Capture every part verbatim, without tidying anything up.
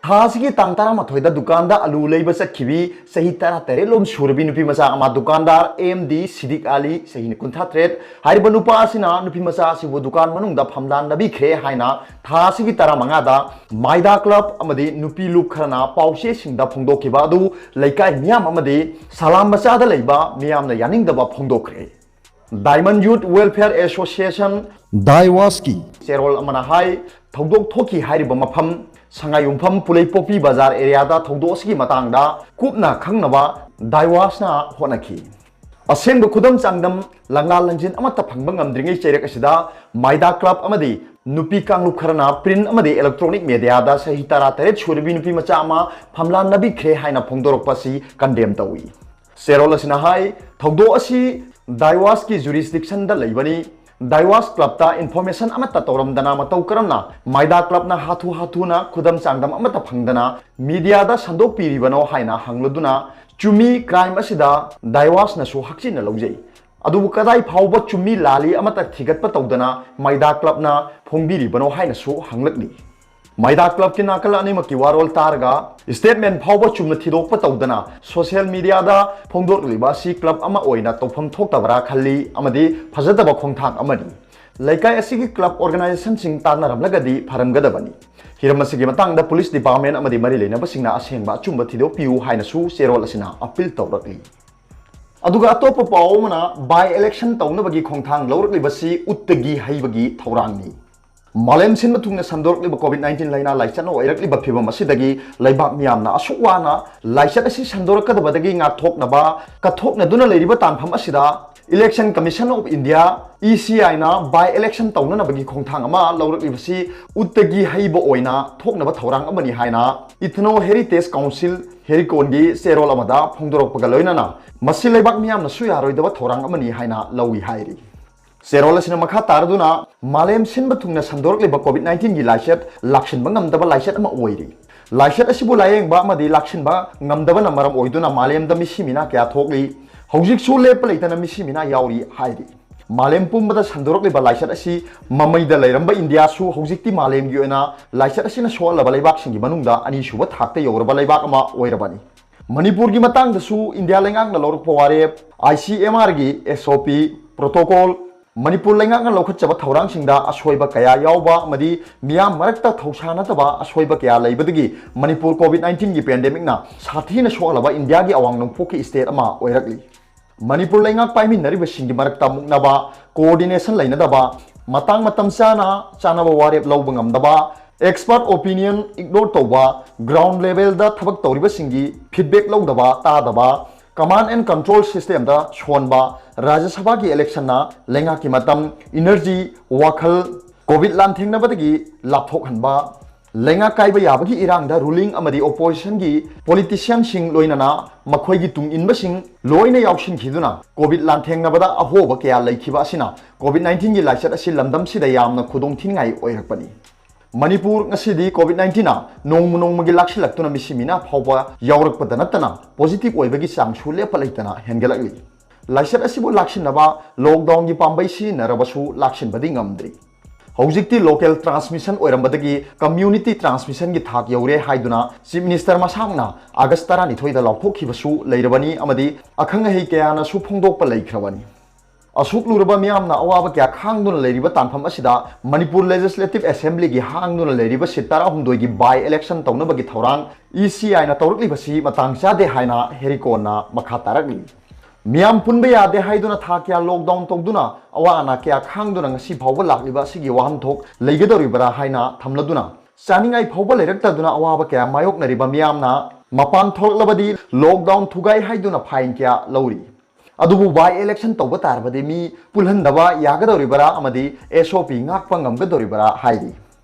ꯊꯥ ꯑꯁꯤꯒꯤ ꯇꯥꯡ ꯇꯔꯥꯃꯥꯊꯣꯏꯗ ꯗꯨꯀꯥꯟꯗ ꯑꯂꯨ ꯂꯩꯕ ꯆꯠꯈꯤꯕꯤ ꯆꯍꯤ ꯇꯔꯥꯇꯔꯦꯠ ꯂꯣꯝ ꯁꯨꯔꯕꯤ ꯅꯨꯄꯤ ꯃꯆꯥ ꯑꯃ, ꯗꯨꯀꯥꯟꯗꯥꯔ ꯑꯦꯝ ꯗꯤ ꯁꯤꯗꯤꯛ ꯑꯂꯤ, ꯆꯍꯤꯅ ꯀꯨꯟꯊ꯭ꯔꯥ ꯇꯔꯦꯠ ꯍꯥꯏꯔꯤꯕ ꯅꯨꯄꯥ ꯑꯁꯤꯅ ꯅꯨꯄꯤ ꯃꯆꯥ ꯑꯁꯤꯕꯨ ꯗꯨꯀꯥꯟ ꯃꯅꯨꯡꯗ ꯐꯝꯂꯥꯟꯅꯕꯤꯈ꯭ꯔꯦ ꯍꯥꯏꯅ ꯊꯥ ꯑꯁꯤꯒꯤ ꯇꯔꯥꯃꯉꯥꯗ ꯃꯥꯏꯗꯥ ꯀ꯭ꯂꯕ ꯑꯃꯗꯤ ꯅꯨꯄꯤ ꯂꯨꯞ ꯈꯔꯅ ꯄꯥꯎꯆꯦꯁꯤꯡꯗ ꯐꯣꯡꯗꯣꯛꯈꯤꯕ ꯑꯗꯨ ꯂꯩꯀꯥꯏ ꯃꯤꯌꯥꯝ ꯑꯃꯗꯤ ꯁꯂꯥꯝ ꯃꯆꯥꯗ ꯂꯩꯕ ꯃꯤꯌꯥꯝꯅ ꯌꯥꯅꯤꯡꯗꯕ ꯐꯣꯡꯗꯣꯛꯈ꯭ꯔꯦ꯫ ꯗꯥꯏꯃꯟ ꯌꯨꯠ ꯋꯦꯜꯐꯤꯌꯔ ꯑꯦꯁꯣꯁꯤꯌꯦꯁꯟ, ꯗꯥꯏꯋꯥꯁꯀꯤ ꯆꯦꯔꯣꯜ ꯑꯃꯅ ꯍꯥꯏ, ꯊꯧꯗꯣꯛ ꯊꯣꯛꯈꯤ ꯍꯥꯏꯔꯤꯕ ꯃꯐꯝ ꯁꯉꯥꯏꯌꯨꯝꯐꯝ ꯄꯨꯂꯩꯄꯣꯛꯄꯤ ꯕꯖꯥꯔ ꯑꯦꯔꯤꯌꯥꯗ ꯊꯧꯗꯣꯛ ꯑꯁꯤꯒꯤ ꯃꯇꯥꯡꯗ ꯀꯨꯞꯅ ꯈꯪꯅꯕ ꯗꯥꯏꯋꯥꯁꯅ ꯍꯣꯠꯅꯈꯤ꯫ ꯑꯁꯦꯡꯕ ꯈꯨꯗꯝ ꯆꯥꯡꯗꯝ ꯂꯪꯂꯥ ꯂꯪꯖꯤꯟ ꯑꯃꯠꯇ ꯐꯪꯕ ꯉꯝꯗ꯭ꯔꯤꯉꯩ ꯆꯩꯔꯛ ꯑꯁꯤꯗ ꯃꯥꯏꯗꯥ ꯀ꯭ꯂꯕ ꯑꯃꯗꯤ ꯅꯨꯄꯤ ꯀꯥꯡꯂꯨꯞ ꯈꯔꯅ ꯄ꯭ꯔꯤꯟ ꯑꯃꯗꯤ ꯏꯂꯦꯛꯇ꯭ꯔꯣꯅꯤꯛ ꯃꯦꯗꯤꯌꯥꯗ ꯆꯍꯤ ꯇꯔꯥꯇꯔꯦꯠ ꯁꯨꯔꯕꯤ ꯅꯨꯄꯤ ꯃꯆꯥ ꯑꯃ ꯐꯝꯂꯥꯟꯅꯕꯤꯈ꯭ꯔꯦ ꯍꯥꯏꯅ ꯐꯣꯡꯗꯣꯔꯛꯄ ꯑꯁꯤ ꯀꯟꯗꯦꯝ ꯇꯧꯏ꯫ ꯆꯦꯔꯣꯜ ꯑꯁꯤꯅ ꯍꯥꯏ, ꯊꯧꯗꯣꯛ ꯑꯁꯤ ꯗꯥꯏꯋꯥꯁꯀꯤ ꯖꯨꯔꯤꯁꯗꯤꯛꯁꯟꯗ ꯂꯩꯕꯅꯤ꯫ ꯗꯥꯏꯋꯥꯁ ꯀ꯭ꯂꯕꯇ ꯏꯟꯐꯣꯔꯃꯦꯁꯟ ꯑꯃꯠꯇ ꯇꯧꯔꯝꯗꯅ ꯃꯇꯧ ꯀꯔꯝꯅ ꯃꯥꯏꯗꯥ ꯀ꯭ꯂꯕꯅ ꯍꯥꯊꯨ ꯍꯥꯊꯨꯅ ꯈꯨꯗꯝ ꯆꯥꯡꯗꯝ ꯑꯃꯠꯇ ꯐꯪꯗꯅ ꯃꯤꯗꯤꯌꯥꯗ ꯁꯟꯗꯣꯛꯄꯤꯔꯤꯕꯅꯣ ꯍꯥꯏꯅ ꯍꯪꯂꯗꯨꯅ ꯆꯨꯝꯃꯤ, ꯀ꯭ꯔꯥꯏꯝ ꯑꯁꯤꯗ ꯗꯥꯏꯋꯥꯁꯅꯁꯨ ꯍꯛꯆꯤꯟꯅ ꯂꯧꯖꯩ꯫ ꯑꯗꯨꯕꯨ ꯀꯗꯥꯏ ꯐꯥꯎꯕ ꯆꯨꯝꯃꯤ ꯂꯥꯜꯂꯤ ꯑꯃꯠꯇ ꯊꯤꯒꯠꯄ ꯇꯧꯗꯅ ꯃꯥꯏꯗꯥ ꯀ꯭ꯂꯕꯅ ꯐꯣꯡꯕꯤꯔꯤꯕꯅꯣ ꯍꯥꯏꯅꯁꯨ ꯍꯪꯂꯛꯂꯤ꯫ ꯃꯥꯏꯗꯥ ꯀ꯭ꯂꯕꯀꯤ ꯅꯥꯀꯜ ꯑꯅꯤꯃꯛꯀꯤ ꯋꯥꯔꯣꯜ ꯇꯥꯔꯒ ꯁ꯭ꯇꯦꯠꯃꯦꯟ ꯐꯥꯎꯕ ꯆꯨꯝꯅ ꯊꯤꯗꯣꯛꯄ ꯇꯧꯗꯅ ꯁꯣꯁꯤꯌꯦꯜ ꯃꯤꯗꯤꯌꯥꯗ ꯐꯣꯡꯗꯣꯛꯂꯤꯕ ꯑꯁꯤ ꯀ꯭ꯂꯕ ꯑꯃ ꯑꯣꯏꯅ ꯇꯧꯐꯝ ꯊꯣꯛꯇꯕ꯭ꯔꯥ ꯈꯜꯂꯤ ꯑꯃꯗꯤ ꯐꯖꯗꯕ ꯈꯣꯡꯊꯥꯡ ꯑꯃꯅꯤ꯫ ꯂꯩꯀꯥꯏ ꯑꯁꯤꯒꯤ ꯀ꯭ꯂꯕ ꯑꯣꯔꯒꯅꯥꯏꯖꯦꯁꯟꯁꯤꯡ ꯇꯥꯟꯅꯔꯝꯂꯒꯗꯤ ꯐꯔꯝꯒꯗꯕꯅꯤ꯫ ꯍꯤꯔꯝ ꯑꯁꯤꯒꯤ ꯃꯇꯥꯡꯗ ꯄꯨꯂꯤꯁ ꯗꯤꯄꯥꯔꯠꯃꯦꯟ ꯑꯃꯗꯤ ꯃꯔꯤ ꯂꯩꯅꯕꯁꯤꯡꯅ ꯑꯁꯦꯡꯕ ꯑꯆꯨꯝꯕ ꯊꯤꯗꯣꯛꯄꯤꯌꯨ ꯍꯥꯏꯅꯁꯨ ꯆꯦꯔꯣꯜ ꯑꯁꯤꯅ ꯑꯄꯤꯜ ꯇꯧꯔꯛꯂꯤ꯫ ꯑꯗꯨꯒ ꯑꯇꯣꯞꯄ ꯄꯥꯎ ꯑꯃꯅ, ꯕꯥꯏ ꯏꯂꯦꯛꯁꯟ ꯇꯧꯅꯕꯒꯤ ꯈꯣꯡꯊꯥꯡ ꯂꯧꯔꯛꯂꯤꯕꯁꯤ ꯎꯠꯇꯒꯤ ꯍꯩꯕꯒꯤ ꯊꯧꯔꯥꯡꯅꯤ꯫ ꯃꯥꯂꯦꯝ ꯁꯤꯟꯕ ꯊꯨꯡꯅ ꯁꯟꯗꯣꯔꯛꯂꯤꯕ ꯀꯣꯚꯤꯗ ꯅꯥꯏꯟꯇꯤꯟ ꯂꯥꯏꯅꯥ ꯂꯥꯏꯆꯠꯅ ꯑꯣꯏꯔꯛꯂꯤꯕ ꯐꯤꯕꯝ ꯑꯁꯤꯗꯒꯤ ꯂꯩꯕꯥꯛ ꯃꯤꯌꯥꯝꯅ ꯑꯁꯨꯛ ꯋꯥꯅ ꯂꯥꯏꯆꯠ ꯑꯁꯤ ꯁꯟꯗꯣꯔꯛꯀꯗꯕꯗꯒꯤ ꯉꯥꯛꯊꯣꯛꯅꯕ ꯀꯠꯊꯣꯛꯅꯗꯨꯅ ꯂꯩꯔꯤꯕ ꯇꯥꯟꯐꯝ ꯑꯁꯤꯗ Election Commission of India, E C I ꯅ ꯕꯥꯏ ꯏꯂꯦꯛꯁꯟ ꯇꯧꯅꯅꯕꯒꯤ ꯈꯣꯡꯊꯥꯡ ꯑꯃ ꯂꯧꯔꯛꯂꯤꯕꯁꯤ ꯎꯠꯇꯒꯤ ꯍꯩꯕ ꯑꯣꯏꯅ ꯊꯣꯛꯅꯕ ꯊꯧꯔꯥꯡ ꯑꯃꯅꯤ ꯍꯥꯏꯅ Ethno Heritage Council, ꯍꯦꯔꯤꯀꯣꯟꯒꯤ ꯆꯦꯔꯣꯜ ꯑꯃꯗ ꯐꯣꯡꯗꯣꯔꯛꯄꯒ ꯂꯣꯏꯅꯅ ꯃꯁꯤ ꯂꯩꯕꯥꯛ ꯃꯤꯌꯥꯝꯅꯁꯨ ꯌꯥꯔꯣꯏꯗꯕ ꯊꯧꯔꯥꯡ ꯑꯃꯅꯤ ꯍꯥꯏꯅ ꯂꯧꯏ ꯍꯥꯏꯔꯤ꯫ ꯆꯦꯔꯣꯜ ꯑꯁꯤꯅ ꯃꯈꯥ ꯇꯥꯔꯗꯨꯅ ꯃꯥꯂꯦꯝ ꯁꯤꯟꯕ ꯊꯨꯡꯅ ꯁꯟꯗꯣꯔꯛꯂꯤꯕ ꯀꯣꯚꯤꯗ ꯅꯥꯏꯟꯇꯤꯟꯒꯤ ꯂꯥꯏꯆꯠ ꯂꯥꯛꯁꯤꯟꯕ ꯉꯝꯗꯕ ꯂꯥꯏꯆꯠ ꯑꯃ ꯑꯣꯏꯔꯤ꯫ ꯂꯥꯏꯆꯠ ꯑꯁꯤꯕꯨ ꯂꯥꯌꯦꯡꯕ ꯑꯃꯗꯤ ꯂꯥꯛꯁꯤꯟꯕ ꯉꯝꯗꯕꯅ ꯃꯔꯝ ꯑꯣꯏꯗꯨꯅ ꯃꯥꯂꯦꯝꯗ ꯃꯤꯁꯤ ꯃꯤꯅꯥ ꯀꯌꯥ ꯊꯣꯛꯂꯤ꯫ ꯍꯧꯖꯤꯛꯁꯨ ꯂꯦꯞꯄ ꯂꯩꯇꯅ ꯃꯤꯁꯤ ꯃꯤꯅꯥ ꯌꯥꯎꯔꯤ ꯍꯥꯏꯔꯤ꯫ ꯃꯥꯂꯦꯝ ꯄꯨꯝꯕꯗ ꯁꯟꯗꯣꯔꯛꯂꯤꯕ ꯂꯥꯏꯆꯠ ꯑꯁꯤ ꯃꯃꯩꯗ ꯂꯩꯔꯝꯕ ꯏꯟꯗꯤꯌꯥꯁꯨ ꯍꯧꯖꯤꯛꯇꯤ ꯃꯥꯂꯦꯝꯒꯤ ꯑꯣꯏꯅ ꯂꯥꯏꯆꯠ ꯑꯁꯤꯅ ꯁꯣꯛꯍꯜꯂꯕ ꯂꯩꯕꯥꯛꯁꯤꯡꯒꯤ ꯃꯅꯨꯡꯗ ꯑꯅꯤꯁꯨꯕ ꯊꯥꯛꯇ ꯌꯧꯔꯕ ꯂꯩꯕꯥꯛ ꯑꯃ ꯑꯣꯏꯔꯕꯅꯤ꯫ ꯃꯅꯤꯄꯨꯔꯒꯤ ꯃꯇꯥꯡꯗꯁꯨ ꯏꯟꯗꯤꯌꯥ ꯂꯩꯉꯥꯛꯅ ꯂꯧꯔꯛꯄ ꯋꯥꯔꯦꯞ, ICMR ꯒꯤ SOP, protocol, ꯃꯅꯤꯄꯨꯔ ꯂꯩꯉꯥꯛꯅ ꯂꯧꯈꯠꯆꯕ ꯊꯧꯔꯥꯡꯁꯤꯡꯗ ꯑꯁꯣꯏꯕ ꯀꯌꯥ ꯌꯥꯎꯕ ꯑꯃꯗꯤ ꯃꯤꯌꯥꯝ ꯃꯔꯛꯇ ꯊꯧꯁꯥꯅꯗꯕ ꯑꯁꯣꯏꯕ ꯀꯌꯥ ꯂꯩꯕꯗꯒꯤ ꯃꯅꯤꯄꯨꯔ COVID nineteen ꯒꯤ pandemic ꯅ ꯁꯥꯊꯤꯅ ꯁꯣꯛꯍꯜꯂꯕ ꯏꯟꯗꯤꯌꯥꯒꯤ ꯑꯋꯥꯡ ꯅꯣꯡꯄꯣꯛꯀꯤ state ꯑꯃ ꯑꯣꯏꯔꯛꯂꯤ꯫ ꯃꯅꯤꯄꯨꯔ ꯂꯩꯉꯥꯛ ꯄꯥꯏꯃꯤꯟꯅꯔꯤꯕꯁꯤꯡꯒꯤ ꯃꯔꯛꯇ ꯃꯨꯛꯅꯕ, coordination ꯂꯩꯅꯗꯕ, ꯃꯇꯥꯡ ꯃꯇꯝ ꯆꯥꯅ ꯆꯥꯅꯕ ꯋꯥꯔꯦꯞ ꯂꯧꯕ ꯉꯝꯗꯕ, expert opinion ignore ꯇꯧꯕ, ground level ꯗ ꯊꯕꯛ ꯇꯧꯔꯤꯕꯁꯤꯡꯒꯤ feedback ꯂꯧꯗꯕ, ꯇꯥꯗꯕ, command and control system ꯗ ꯁꯣꯟꯕ, ꯔꯥꯖ꯭ꯌ ꯁꯚꯥꯒꯤ election ꯅ ꯂꯩꯉꯥꯛꯀꯤ ꯃꯇꯝ, energy, ꯋꯥꯈꯜ, COVID ꯂꯥꯟꯊꯦꯡꯅꯕꯗꯒꯤ ꯂꯥꯞꯊꯣꯛꯍꯟꯕ, ꯂꯩꯉꯥꯛ ꯀꯥꯏꯕ ꯌꯥꯕꯒꯤ ꯏꯔꯥꯡꯗ ruling ꯑꯃꯗꯤ opposition ꯒꯤ politician ꯁꯤꯡ ꯂꯣꯏꯅꯅ ꯃꯈꯣꯏꯒꯤ ꯇꯨꯡ ꯏꯟꯕꯁꯤꯡ ꯂꯣꯏꯅ ꯌꯥꯎꯁꯤꯟꯈꯤꯗꯨꯅ COVID ꯂꯥꯟꯊꯦꯡꯅꯕꯗ ꯑꯍꯣꯕ ꯀꯌꯥ ꯂꯩꯈꯤꯕ ꯑꯁꯤꯅ COVID nineteen ꯒꯤ ꯂꯥꯏꯆꯠ ꯑꯁꯤ ꯂꯝꯗꯝꯁꯤꯗ ꯌꯥꯝꯅ ꯈꯨꯗꯣꯡꯊꯤꯅꯤꯡꯉꯥꯏ ꯑꯣꯏꯔꯛꯄꯅꯤ꯫ ꯃꯅꯤꯄꯨꯔ ꯉꯁꯤꯗꯤ COVID nineteen ꯅ ꯅꯣꯡꯃ ꯅꯣꯡꯃꯒꯤ ꯂꯥꯛꯁꯤꯜꯂꯛꯇꯨꯅ ꯃꯤꯁꯤ ꯃꯤꯅꯥ ꯐꯥꯎꯕ ꯌꯥꯎꯔꯛꯄꯗ ꯅꯠꯇꯅ positive ꯑꯣꯏꯕꯒꯤ ꯆꯥꯡꯁꯨ ꯂꯦꯞꯄ ꯂꯩꯇꯅ ꯍꯦꯟꯒꯠꯂꯛꯂꯤ꯫ ꯂꯥꯏꯆꯠ ꯑꯁꯤꯕꯨ ꯂꯥꯛꯁꯤꯟꯅꯕ lockdown ꯒꯤ ꯄꯥꯝꯕꯩ ꯁꯤꯖꯤꯟꯅꯔꯕꯁꯨ ꯂꯥꯛꯁꯤꯟꯕꯗꯤ ꯉꯝꯗ꯭ꯔꯤ꯫ ꯍꯧꯖꯤꯛꯇꯤ local transmission ꯑꯣꯏꯔꯝꯕꯗꯒꯤ community transmission ꯒꯤ ꯊꯥꯛ ꯌꯧꯔꯦ ꯍꯥꯏꯗꯨꯅ Chief Minister ꯃꯁꯥꯃꯛꯅ August ꯇꯔꯥꯅꯤꯊꯣꯏꯗ ꯂꯥꯎꯊꯣꯛꯈꯤꯕꯁꯨ ꯂꯩꯔꯕꯅꯤ ꯑꯃꯗꯤ ꯑꯈꯪ ꯑꯍꯩ ꯀꯌꯥꯅꯁꯨ ꯐꯣꯡꯗꯣꯛꯄ ꯂꯩꯈ꯭ꯔꯕꯅꯤ꯫ ꯑꯁꯨꯛ ꯂꯨꯔꯕ ꯃꯤꯌꯥꯝꯅ ꯑꯋꯥꯕ ꯀꯌꯥ ꯈꯥꯡꯗꯨꯅ ꯂꯩꯔꯤꯕ ꯇꯥꯟꯐꯝ ꯑꯁꯤꯗ ꯃꯅꯤꯄꯨꯔ Legislative Assembly ꯒꯤ ꯍꯥꯡꯗꯨꯅ ꯂꯩꯔꯤꯕ seat ꯇꯔꯥꯍꯨꯝꯗꯣꯏꯒꯤ by election ꯇꯧꯅꯕꯒꯤ ꯊꯧꯔꯥꯡ ECI ꯅ ꯇꯧꯔꯛꯂꯤꯕꯁꯤ ꯃꯇꯥꯡ ꯆꯥꯗꯦ ꯍꯥꯏꯅ ꯍꯦꯔꯤꯀꯣꯟꯅ ꯃꯈꯥ ꯇꯥꯔꯛꯂꯤ꯫ ꯃꯤꯌꯥꯝ ꯄꯨꯟꯕ ꯌꯥꯗꯦ ꯍꯥꯏꯗꯨꯅ ꯊꯥ ꯀꯌꯥ lockdown ꯇꯧꯗꯨꯅ ꯑꯋꯥ ꯑꯅꯥ ꯀꯌꯥ ꯈꯥꯡꯗꯨꯅ ꯉꯁꯤ ꯐꯥꯎꯕ ꯂꯥꯛꯂꯤꯕ ꯑꯁꯤꯒꯤ ꯋꯥꯍꯟꯊꯣꯛ ꯂꯩꯒꯗꯧꯔꯤꯕꯔꯥ ꯍꯥꯏꯅ ꯊꯝꯂꯗꯨꯅ ꯆꯥꯅꯤꯡꯉꯥꯏ ꯐꯥꯎꯕ ꯂꯩꯔꯛꯇꯗꯨꯅ ꯑꯋꯥꯕ ꯀꯌꯥ ꯃꯥꯌꯣꯛꯅꯔꯤꯕ ꯃꯤꯌꯥꯝꯅ ꯃꯄꯥꯟ ꯊꯣꯛꯂꯛꯂꯕꯗꯤ lockdown ꯊꯨꯒꯥꯏ ꯍꯥꯏꯗꯨꯅ fine ꯀꯌꯥ ꯂꯧꯔꯤ꯫ ꯑꯗꯨꯕꯨ by election ꯇꯧꯕ ꯇꯥꯔꯕꯗꯤ ꯃꯤ ꯄꯨꯜꯍꯟꯗꯕ ꯌꯥꯒꯗꯧꯔꯤꯕꯔꯥ ꯑꯃꯗꯤ SOP ꯉꯥꯛꯄ ꯉꯝꯒꯗꯧꯔꯤꯕꯔꯥ ꯍꯥꯏꯔꯤ꯫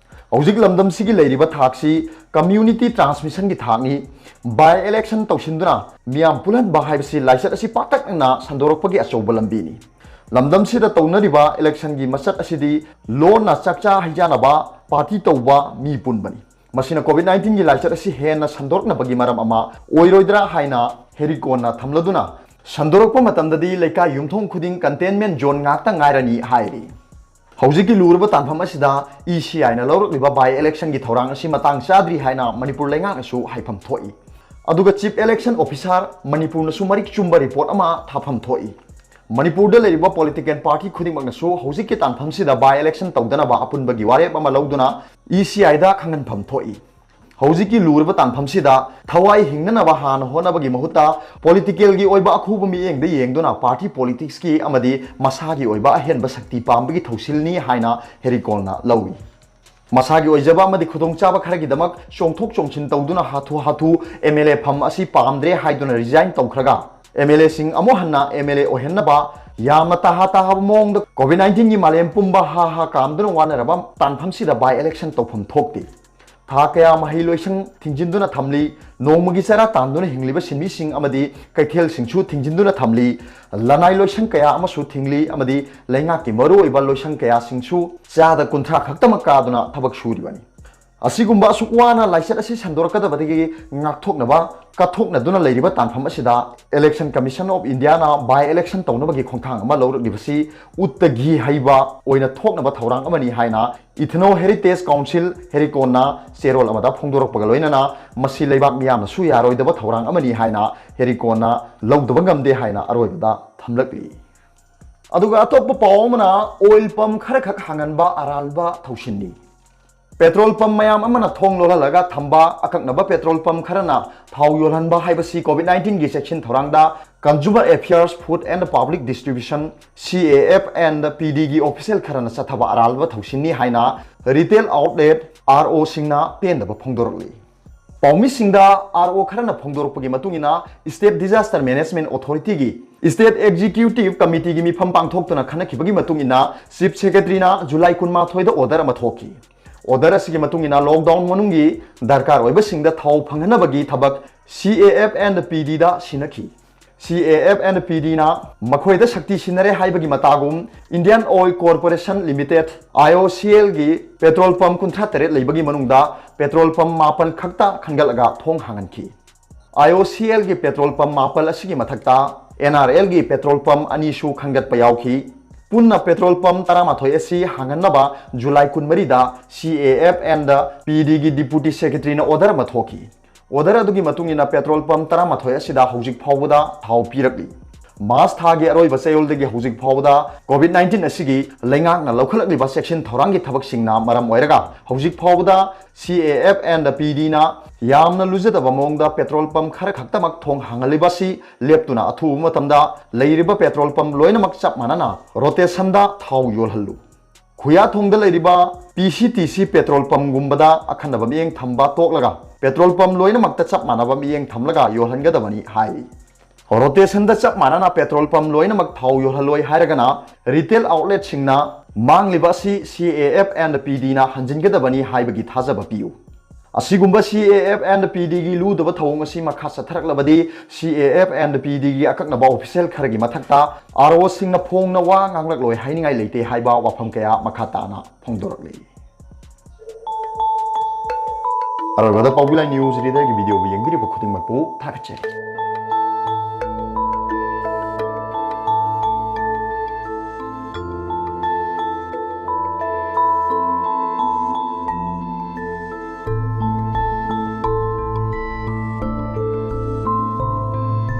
ꯍꯧꯖꯤꯛ ꯂꯝꯗꯝꯁꯤꯒꯤ ꯂꯩꯔꯤꯕ ꯊꯥꯛꯁꯤ community transmission ꯒꯤ ꯊꯥꯛꯅꯤ꯫ By election ꯇꯧꯁꯤꯟꯗꯨꯅ ꯃꯤꯌꯥꯝ ꯄꯨꯜꯍꯟꯕ ꯍꯥꯏꯕꯁꯤ ꯂꯥꯏꯆꯠ ꯑꯁꯤ ꯄꯥꯛꯇꯛꯅꯅ ꯁꯟꯗꯣꯔꯛꯄꯒꯤ ꯑꯆꯧꯕ ꯂꯝꯕꯤꯅꯤ꯫ ꯂꯝꯗꯝꯁꯤꯗ ꯇꯧꯅꯔꯤꯕ election ꯒꯤ ꯃꯆꯠ ꯑꯁꯤꯗꯤ ꯂꯣꯟꯅ ꯆꯥꯛꯆꯥ ꯍꯩꯖꯥꯅꯕ, party ꯇꯧꯕ, ꯃꯤ ꯄꯨꯟꯕꯅꯤ꯫ ꯃꯁꯤꯅ COVID nineteen ꯒꯤ ꯂꯥꯏꯆꯠ ꯑꯁꯤ ꯍꯦꯟꯅ ꯁꯟꯗꯣꯔꯛꯅꯕꯒꯤ ꯃꯔꯝ ꯑꯃ ꯑꯣꯏꯔꯣꯏꯗ꯭ꯔꯥ ꯍꯥꯏꯅ ꯍꯦꯔꯤꯀꯣꯟꯅ ꯊꯝꯂꯗꯨꯅ ꯁꯟꯗꯣꯔꯛꯄ ꯃꯇꯝꯗꯗꯤ ꯂꯩꯀꯥꯏ ꯌꯨꯝꯊꯣꯡ ꯈꯨꯗꯤꯡ containment zone ꯉꯥꯛꯇ ꯉꯥꯏꯔꯅꯤ ꯍꯥꯏꯔꯤ꯫ ꯍꯧꯖꯤꯛꯀꯤ ꯂꯨꯔꯕ ꯇꯥꯟꯐꯝ ꯑꯁꯤꯗ E C I ꯅ ꯂꯧꯔꯛꯂꯤꯕ by election ꯒꯤ ꯊꯧꯔꯥꯡ ꯑꯁꯤ ꯃꯇꯥꯡ ꯆꯥꯗ꯭ꯔꯤ ꯍꯥꯏꯅ ꯃꯅꯤꯄꯨꯔ ꯂꯩꯉꯥꯛꯅꯁꯨ ꯍꯥꯏꯐꯝ ꯊꯣꯛꯏ꯫ ꯑꯗꯨꯒ Chief Election Officer ꯃꯅꯤꯄꯨꯔꯅꯁꯨ ꯃꯔꯤꯛ ꯆꯨꯝꯕ report ꯑꯃ ꯊꯥꯐꯝ ꯊꯣꯛꯏ꯫ ꯃꯅꯤꯄꯨꯔꯗ ꯂꯩꯔꯤꯕ political party ꯈꯨꯗꯤꯡꯃꯛꯅꯁꯨ ꯍꯧꯖꯤꯛꯀꯤ ꯇꯥꯟꯐꯝꯁꯤꯗ by election ꯇꯧꯗꯅꯕ ꯑꯄꯨꯟꯕꯒꯤ ꯋꯥꯔꯦꯞ ꯑꯃ ꯂꯧꯗꯨꯅ E C I ꯗ ꯈꯪꯍꯟꯐꯝ ꯊꯣꯛꯏ꯫ ꯍꯧꯖꯤꯛꯀꯤ ꯂꯨꯔꯕ ꯇꯥꯟꯐꯝꯁꯤꯗ ꯊꯋꯥꯏ ꯍꯤꯡꯅꯅꯕ ꯍꯥꯟꯅ ꯍꯣꯠꯅꯕꯒꯤ ꯃꯍꯨꯠꯇ political ꯒꯤ ꯑꯣꯏꯕ ꯑꯈꯨꯕ ꯃꯤꯠꯌꯦꯡꯗ ꯌꯦꯡꯗꯨꯅ party politics ꯀꯤ ꯑꯃꯗꯤ ꯃꯁꯥꯒꯤ ꯑꯣꯏꯕ ꯑꯍꯦꯟꯕ ꯁꯛꯇꯤ ꯄꯥꯝꯕꯒꯤ ꯊꯧꯁꯤꯜꯅꯤ ꯍꯥꯏꯅ ꯍꯦꯔꯤꯀꯣꯟꯅ ꯂꯧꯏ꯫ ꯃꯁꯥꯒꯤ ꯑꯣꯏꯖꯕ ꯑꯃꯗꯤ ꯈꯨꯗꯣꯡꯆꯥꯕ ꯈꯔꯒꯤꯗꯃꯛ ꯆꯣꯡꯊꯣꯛ ꯆꯣꯡꯁꯤꯟ ꯇꯧꯗꯨꯅ ꯍꯥꯊꯨ ꯍꯥꯊꯨ M L A ꯐꯝ ꯑꯁꯤ ꯄꯥꯝꯗ꯭ꯔꯦ ꯍꯥꯏꯗꯨꯅ resign ꯇꯧꯈ꯭ꯔꯒ M L A ꯁꯤꯡ ꯑꯃꯨꯛ ꯍꯟꯅ M L A ꯑꯣꯏꯍꯟꯅꯕ ꯌꯥꯝꯅ ꯇꯍꯥ ꯇꯍꯥꯕ ꯃꯑꯣꯡꯗ COVID nineteen ꯒꯤ ꯃꯥꯂꯦꯝ ꯄꯨꯝꯕ ꯍꯥ ꯍꯥ ꯀꯥꯝꯗꯨꯅ ꯋꯥꯅꯔꯕ ꯇꯥꯟꯐꯝꯁꯤꯗ by election ꯇꯧꯐꯝ ꯊꯣꯛꯇꯦ꯫ ꯊꯥ ꯀꯌꯥ ꯃꯍꯩ ꯂꯣꯏꯁꯪ ꯊꯤꯡꯖꯤꯟꯗꯨꯅ ꯊꯝꯂꯤ, ꯅꯣꯡꯃꯒꯤ ꯆꯔꯥ ꯇꯥꯟꯗꯨꯅ ꯍꯤꯡꯂꯤꯕ ꯁꯤꯟꯃꯤꯁꯤꯡ ꯑꯃꯗꯤ ꯀꯩꯊꯦꯜꯁꯤꯡꯁꯨ ꯊꯤꯡꯖꯤꯟꯗꯨꯅ ꯊꯝꯂꯤ, ꯂꯅꯥꯏ ꯂꯣꯏꯁꯪ ꯀꯌꯥ ꯑꯃꯁꯨ ꯊꯤꯡꯂꯤ ꯑꯃꯗꯤ ꯂꯩꯉꯥꯛꯀꯤ ꯃꯔꯨꯑꯣꯏꯕ ꯂꯣꯏꯁꯪ ꯀꯌꯥꯁꯤꯡꯁꯨ ꯆꯥꯗ ꯀꯨꯟꯊ꯭ꯔꯥ ꯈꯛꯇꯃꯛ ꯀꯥꯗꯨꯅ ꯊꯕꯛ ꯁꯨꯔꯤꯕꯅꯤ꯫ ꯑꯁꯤꯒꯨꯝꯕ ꯑꯁꯨꯛ ꯋꯥꯅ ꯂꯥꯏꯆꯠ ꯑꯁꯤ ꯁꯟꯗꯣꯔꯛꯀꯗꯕꯗꯒꯤ ꯉꯥꯛꯊꯣꯛꯅꯕ ꯀꯠꯊꯣꯛꯅꯗꯨꯅ ꯂꯩꯔꯤꯕ ꯇꯥꯟꯐꯝ ꯑꯁꯤꯗ Election Commission of India ꯅ by election ꯇꯧꯅꯕꯒꯤ ꯈꯣꯡꯊꯥꯡ ꯑꯃ ꯂꯧꯔꯛꯂꯤꯕꯁꯤ ꯎꯠꯇꯒꯤ ꯍꯩꯕ ꯑꯣꯏꯅ ꯊꯣꯛꯅꯕ ꯊꯧꯔꯥꯡ ꯑꯃꯅꯤ ꯍꯥꯏꯅ Ethno Heritage Council ꯍꯦꯔꯤꯀꯣꯟꯅ ꯆꯦꯔꯣꯜ ꯑꯃꯗ ꯐꯣꯡꯗꯣꯔꯛꯄꯒ ꯂꯣꯏꯅꯅ ꯃꯁꯤ ꯂꯩꯕꯥꯛ ꯃꯤꯌꯥꯝꯅꯁꯨ ꯌꯥꯔꯣꯏꯗꯕ ꯊꯧꯔꯥꯡ ꯑꯃꯅꯤ ꯍꯥꯏꯅ ꯍꯦꯔꯤꯀꯣꯟꯅ ꯂꯧꯗꯕ ꯉꯝꯗꯦ ꯍꯥꯏꯅ ꯑꯔꯣꯏꯕꯗ ꯊꯝꯂꯛꯂꯤ꯫ ꯑꯗꯨꯒ ꯑꯇꯣꯞꯄ ꯄꯥꯎ ꯑꯃꯅ oil pump ꯈꯔꯈꯛ ꯍꯥꯡꯍꯟꯕ ꯑꯔꯥꯟꯕ ꯊꯧꯁꯤꯟꯅꯤ꯫ Petrol pump ꯃꯌꯥꯝ ꯑꯃꯅ ꯊꯣꯡ ꯂꯣꯜꯍꯜꯂꯒ ꯊꯝꯕ ꯑꯀꯛꯅꯕ petrol pump ꯈꯔꯅ ꯊꯥꯎ ꯌꯣꯜꯍꯟꯕ ꯍꯥꯏꯕꯁꯤ COVID nineteen ꯒꯤ ꯆꯦꯛꯁꯤꯟ ꯊꯧꯔꯥꯡꯗ Consumer Affairs, Food and Public Distribution, C A F and P D ꯒꯤ official ꯈꯔꯅ ꯆꯠꯊꯕ ꯑꯔꯥꯟꯕ ꯊꯧꯁꯤꯟꯅꯤ ꯍꯥꯏꯅ retail outlet, R O ꯁꯤꯡꯅ ꯄꯦꯟꯗꯕ ꯐꯣꯡꯗꯣꯔꯛꯂꯤ꯫ ꯄꯥꯎꯃꯤꯁꯤꯡꯗ R O ꯈꯔꯅ ꯐꯣꯡꯗꯣꯔꯛꯄꯒꯤ ꯃꯇꯨꯡ ꯏꯟꯅ, State Disaster Management Authority ꯒꯤ State Executive Committee ꯒꯤ ꯃꯤꯐꯝ ꯄꯥꯡꯊꯣꯛꯇꯨꯅ ꯈꯟꯅꯈꯤꯕꯒꯤ ꯃꯇꯨꯡ ꯏꯟꯅ, Chief Secretary ꯅ July ꯀꯨꯟꯃꯥꯊꯣꯏꯗ order ꯑꯃ ꯊꯣꯛꯈꯤ꯫ Order ꯑꯁꯤꯒꯤ ꯃꯇꯨꯡ ꯏꯟꯅ, lockdown ꯃꯅꯨꯡꯒꯤ ꯗꯔꯀꯥꯔ ꯑꯣꯏꯕꯁꯤꯡꯗ ꯊꯥꯎ ꯐꯪꯍꯟꯅꯕꯒꯤ ꯊꯕꯛ C A F and P D ꯗ ꯁꯤꯟꯅꯈꯤ꯫ C A F and P D ꯅ ꯃꯈꯣꯏꯗ ꯁꯛꯇꯤ ꯁꯤꯟꯅꯔꯦ ꯍꯥꯏꯕꯒꯤ ꯃꯇꯥꯒꯨꯝ, Indian Oil Corporation Limited, I O C L ꯒꯤ petrol pump ꯀꯨꯟꯊ꯭ꯔꯥ ꯇꯔꯦꯠ ꯂꯩꯕꯒꯤ ꯃꯅꯨꯡꯗ petrol pump ꯃꯥꯄꯜ ꯈꯛꯇ ꯈꯟꯒꯠꯂꯒ ꯊꯣꯡ ꯍꯥꯡꯍꯟꯈꯤ꯫ I O C L ꯒꯤ petrol pump ꯃꯥꯄꯜ ꯑꯁꯤꯒꯤ ꯃꯊꯛꯇ ꯑꯦꯟ ꯑꯥꯔ ꯑꯦꯜꯒꯤ ꯄꯦꯇ꯭ꯔꯣꯜ ꯄꯝ ꯑꯅꯤꯁꯨ ꯈꯟꯒꯠꯄ ꯌꯥꯎꯈꯤ꯫ ꯄꯨꯟꯅ ꯄꯦꯇ꯭ꯔꯣꯜ ꯄꯝ ꯇꯔꯥꯃꯥꯊꯣꯏ ꯑꯁꯤ ꯍꯥꯡꯍꯟꯅꯕ ꯖꯨꯂꯥꯏ ꯀꯨꯟꯃꯔꯤꯗ C A F N P ꯗꯤꯒꯤ ꯗꯤꯄꯨꯇꯤ ꯁꯦꯀ꯭ꯔꯦꯇꯔꯤꯅ ꯑꯣꯔꯗꯔ ꯑꯃ ꯊꯣꯛꯈꯤ꯫ ꯑꯣꯔꯗꯔ ꯑꯗꯨꯒꯤ ꯃꯇꯨꯡ ꯏꯟꯅ ꯄꯦꯇ꯭ꯔꯣꯜ ꯄꯝ ꯇꯔꯥꯃꯥꯊꯣꯏ ꯑꯁꯤꯗ ꯍꯧꯖꯤꯛ ꯐꯥꯎꯕꯗ ꯊꯥꯎ ꯄꯤꯔꯛꯂꯤ꯫ ꯃꯥꯔꯆ ꯊꯥꯒꯤ ꯑꯔꯣꯏꯕ ꯆꯌꯣꯜꯗꯒꯤ ꯍꯧꯖꯤꯛ ꯐꯥꯎꯕꯗ ꯀꯣꯚꯤꯗ ꯅꯥꯏꯟꯇꯤꯟ ꯑꯁꯤꯒꯤ ꯂꯩꯉꯥꯛꯅ ꯂꯧꯈꯠꯂꯛꯂꯤꯕ ꯆꯦꯛꯁꯤꯟ ꯊꯧꯔꯥꯡꯒꯤ ꯊꯕꯛꯁꯤꯡꯅ ꯃꯔꯝ ꯑꯣꯏꯔꯒ ꯍꯧꯖꯤꯛ ꯐꯥꯎꯕꯗ ꯁꯤ ꯑꯦ ꯑꯦꯐ ꯑꯦꯟ ꯄꯤ ꯗꯤꯅ ꯌꯥꯝꯅ ꯂꯨꯖꯗꯕ ꯃꯑꯣꯡꯗ ꯄꯦꯇ꯭ꯔꯣꯜ ꯄꯝ ꯈꯔ ꯈꯛꯇꯃꯛ ꯊꯣꯡ ꯍꯥꯡꯍꯜꯂꯤꯕ ꯑꯁꯤ ꯂꯦꯞꯇꯨꯅ ꯑꯊꯨꯕ ꯃꯇꯝꯗ ꯂꯩꯔꯤꯕ ꯄꯦꯇ꯭ꯔꯣꯜ ꯄꯝ ꯂꯣꯏꯅꯃꯛ ꯆꯞ ꯃꯥꯟꯅꯅ ꯔꯣꯇꯦꯁꯟꯗ ꯊꯥꯎ ꯌꯣꯜꯍꯜꯂꯨ꯫ ꯈꯨꯌꯥꯊꯣꯡꯗ ꯂꯩꯔꯤꯕ ꯄꯤ ꯁꯤ ꯇꯤ ꯁꯤ ꯄꯦꯇ꯭ꯔꯣꯜ ꯄꯝꯒꯨꯝꯕꯗ ꯑꯈꯟꯅꯕ ꯃꯤꯠꯌꯦꯡ ꯊꯝꯕ ꯇꯣꯛꯂꯒ ꯄꯦꯇ꯭ꯔꯣꯜ ꯄꯝ ꯂꯣꯏꯅꯃꯛꯇ ꯆꯞ ꯃꯥꯟꯅꯕ ꯃꯤꯠꯌꯦꯡ ꯊꯝꯂꯒ ꯌꯣꯜꯍꯟꯒꯗꯕꯅꯤ ꯍꯥꯏꯔꯤ꯫ ꯔꯣꯇꯦꯁꯟꯗ ꯆꯞ ꯃꯥꯟꯅꯅ ꯄꯦꯇ꯭ꯔꯣꯜ ꯄꯝ ꯂꯣꯏꯅꯃꯛ ꯊꯥꯎ ꯌꯣꯜꯍꯜꯂꯣꯏ ꯍꯥꯏꯔꯒꯅ ꯔꯤꯇꯦꯜ ꯑꯥꯎꯠꯂꯦꯠꯁꯤꯡꯅ ꯃꯥꯡꯂꯤꯕ ꯑꯁꯤ ꯁꯤ ꯑꯦ ꯑꯦꯐ ꯑꯦꯟ ꯄꯤ ꯗꯤꯅ ꯍꯟꯖꯤꯟꯒꯗꯕꯅꯤ ꯍꯥꯏꯕꯒꯤ ꯊꯥꯖꯕ ꯄꯤꯌꯨ꯫ ꯑꯁꯤꯒꯨꯝꯕ ꯁꯤ ꯑꯦ ꯑꯦꯐ ꯑꯦꯟ ꯄꯤ ꯗꯤꯒꯤ ꯂꯨꯗꯕ ꯊꯧꯑꯣꯡ ꯑꯁꯤ ꯃꯈꯥ ꯆꯠꯊꯔꯛꯂꯕꯗꯤ ꯁꯤ ꯑꯦ ꯑꯦꯐ ꯑꯦꯟ ꯄꯤ ꯗꯤꯒꯤ ꯑꯀꯛꯅꯕ ꯑꯣꯐꯤꯁꯦꯜ ꯈꯔꯒꯤ ꯃꯊꯛꯇ ꯑꯥꯔ ꯑꯣꯁꯤꯡꯅ ꯐꯣꯡꯅ ꯋꯥ ꯉꯥꯡꯂꯛꯂꯣꯏ ꯍꯥꯏꯅꯤꯡꯉꯥꯏ ꯂꯩꯇꯦ ꯍꯥꯏꯕ ꯋꯥꯐꯝ ꯀꯌꯥ ꯃꯈꯥ ꯇꯥꯅ ꯐꯣꯡꯗꯣꯔꯛꯂꯤ꯫ ꯑꯔꯣꯏꯕꯗ ꯄꯥꯎꯕꯤ ꯂꯥꯏ ꯅ꯭ꯌꯨꯁ ꯔꯤꯗꯔꯒꯤ ꯚꯤꯗꯤꯑꯣꯕꯨ ꯌꯦꯡꯕꯤꯔꯤꯕ ꯈꯨꯗꯤꯡꯃꯛꯄꯨ ꯊꯥꯒꯠꯆꯔꯤ꯫